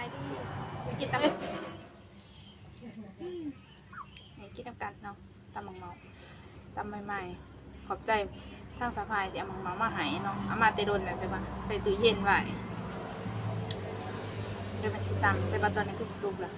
ກິນຕຳ ນີ້ ກິນນຳກັນເນາະ ຕຳໝາກເມົາ ຕຳໃໝ່ໆ. ຂອບໃຈທາງສາວພາຍທີ່ເອົາໝາກເມົາມາໃຫ້ເນາະ ເອົາມາແຕ່ດົນແລ້ວ ແຕ່ວ່າໃສ່ຕູ້ເຢັນໄວ້ ດຽວມັນຊິຕຳ ແຕ່ວ່າຕອນນີ້ຄືຊິສຸກແລ້ວ.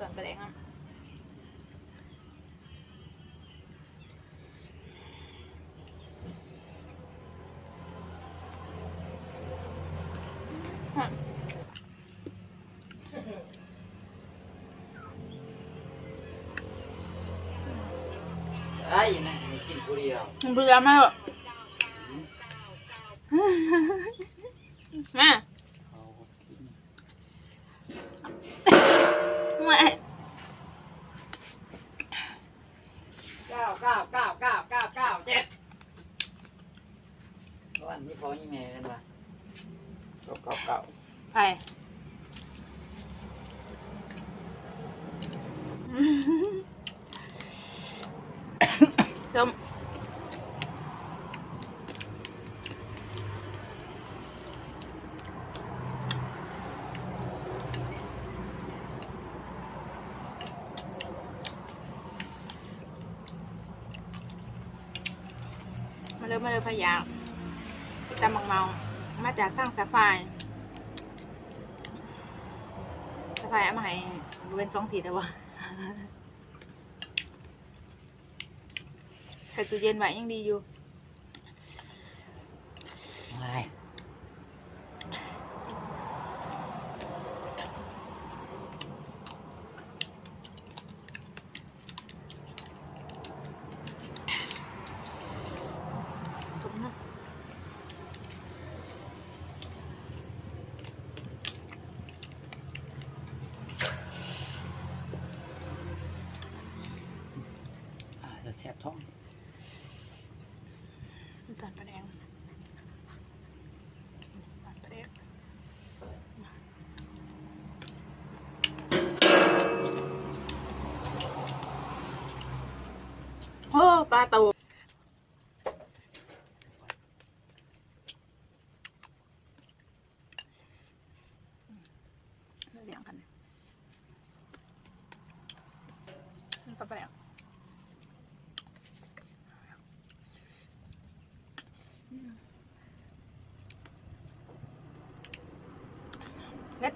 ຕອນປາແດກນຳ. ໄອ້ນະ ກິນຜູ້ດຽວ ເບື່ອມາເນາະ ມາ. ເກົ້າ ເກົ້າ ເກົ້າ ເຈັດ ບ້ານມີພໍ່ມີແມ່ເອີ້ນວ່າ ເກົ້າ ເກົ້າ ເກົ້າ ໃຜ? ສົ້ມ ມາເດີ ມາເດີ ໃຜຢາກ ກິນຕຳໝາກເມົາ ມາຈາກທາງສາວພາຍ ສາວພາຍເອົາມາໃຫ້ ບໍ່ແມ່ນສອງທິດແລ້ວບໍ່? ໃສ່ຕູ້ເຢັນໄວ້ຍັງດີຢູ່ ສົມເນາະ. ອ່າ ຈະແຊບທ້ອງ ນ້ຳຕານປາແດກ ນ້ຳຕານປາແດກ ໂອ້ ປາໂຕ. ອືມ ເລື່ອງກັນ ມັນກໍແປກ ອືມ ເຜັດ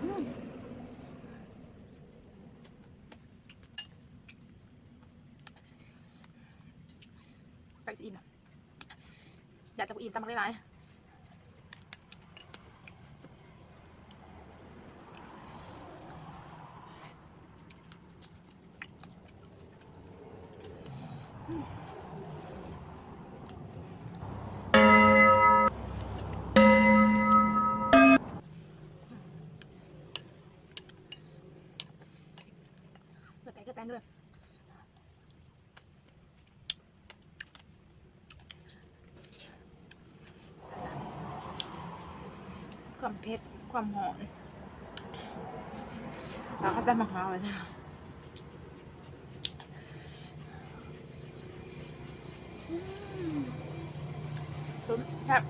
ອືມ ໃກ້ຊິອີ່ມແລ້ວ. ຢາກຈະບໍ່ອີ່ມ ຕຳບັກຫຼາຍໆ. ເກີດແຕກ ເກີດແຕກເດີ. ຄວາມເຜັດ ຄວາມຮ້ອນ ເອົາເຂົ້າໃຈໝາກເມົາໄວ້. ອືມ ຕົ້ມແຊບ.